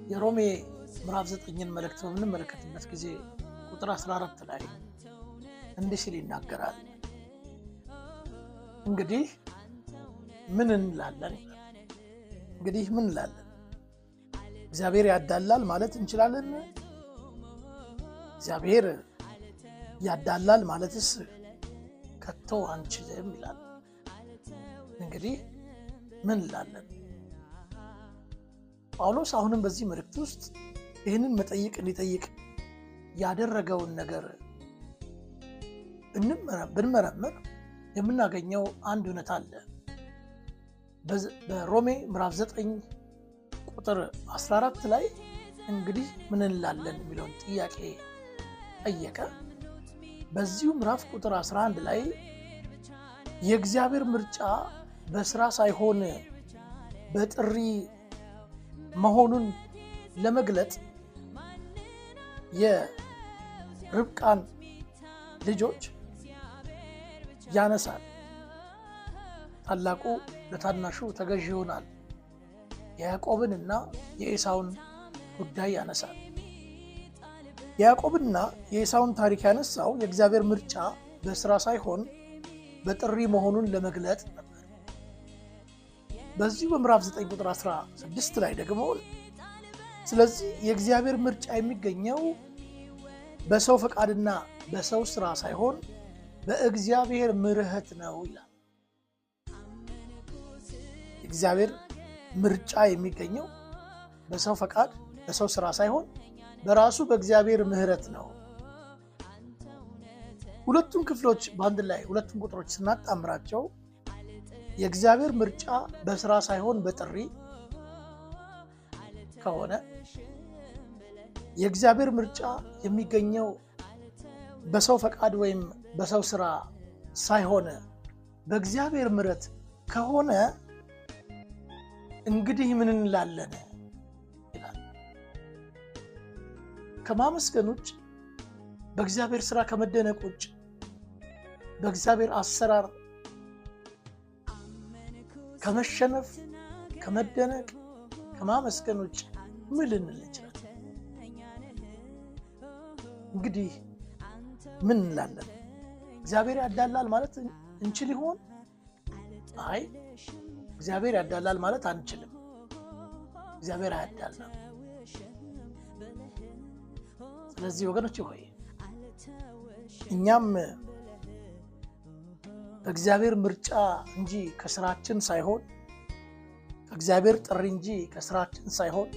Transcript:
የሮሜ ምዕራፍ 9ን መልእክት በምንመለከትበት ጊዜ ቁጥር 14 ላይ እንዲህ ሲል ይናገራል። እንግዲህ ምን እንላለን? እንግዲህ ምን እንላለን? እግዚአብሔር ያዳላል ማለት እንችላለን? እግዚአብሔር ያዳላል ማለትስ ከቶ አንችልም ይላል። እንግዲህ ምን እንላለን? ጳውሎስ አሁንም በዚህ መልእክት ውስጥ ይህንን መጠይቅ እንዲጠይቅ ያደረገውን ነገር ብንመረምር የምናገኘው አንድ እውነት አለ። በሮሜ ምዕራፍ 9 ቁጥር 14 ላይ እንግዲህ ምን እንላለን የሚለውን ጥያቄ ጠየቀ። በዚሁ ምዕራፍ ቁጥር 11 ላይ የእግዚአብሔር ምርጫ በስራ ሳይሆን በጥሪ መሆኑን ለመግለጥ የርብቃን ልጆች ያነሳል። ታላቁ ለታናሹ ተገዥ ይሆናል። የያዕቆብንና የኤሳውን ጉዳይ ያነሳል። የያዕቆብንና የኤሳውን ታሪክ ያነሳው የእግዚአብሔር ምርጫ በስራ ሳይሆን በጥሪ መሆኑን ለመግለጥ ነበር። በዚሁ በምዕራፍ 9 ቁጥር 16 ላይ ደግሞ ስለዚህ የእግዚአብሔር ምርጫ የሚገኘው በሰው ፈቃድና በሰው ስራ ሳይሆን በእግዚአብሔር ምሕረት ነው ይላል። የእግዚአብሔር ምርጫ የሚገኘው በሰው ፈቃድ በሰው ስራ ሳይሆን በራሱ በእግዚአብሔር ምሕረት ነው። ሁለቱም ክፍሎች በአንድ ላይ ሁለቱም ቁጥሮች ስናጣምራቸው የእግዚአብሔር ምርጫ በስራ ሳይሆን በጥሪ ከሆነ የእግዚአብሔር ምርጫ የሚገኘው በሰው ፈቃድ ወይም በሰው ስራ ሳይሆን በእግዚአብሔር ምሕረት ከሆነ እንግዲህ ምን እንላለን ይላል። ከማመስገን ውጭ፣ በእግዚአብሔር ስራ ከመደነቅ ውጭ፣ በእግዚአብሔር አሰራር ከመሸነፍ፣ ከመደነቅ፣ ከማመስገን ውጭ ምን ልንል እንችላለን? እንግዲህ ምን እንላለን? እግዚአብሔር ያዳላል ማለት እንችል ይሆን? አይ፣ እግዚአብሔር ያዳላል ማለት አንችልም። እግዚአብሔር አያዳላም። ስለዚህ ወገኖች ሆይ እኛም በእግዚአብሔር ምርጫ እንጂ ከስራችን ሳይሆን፣ ከእግዚአብሔር ጥሪ እንጂ ከስራችን ሳይሆን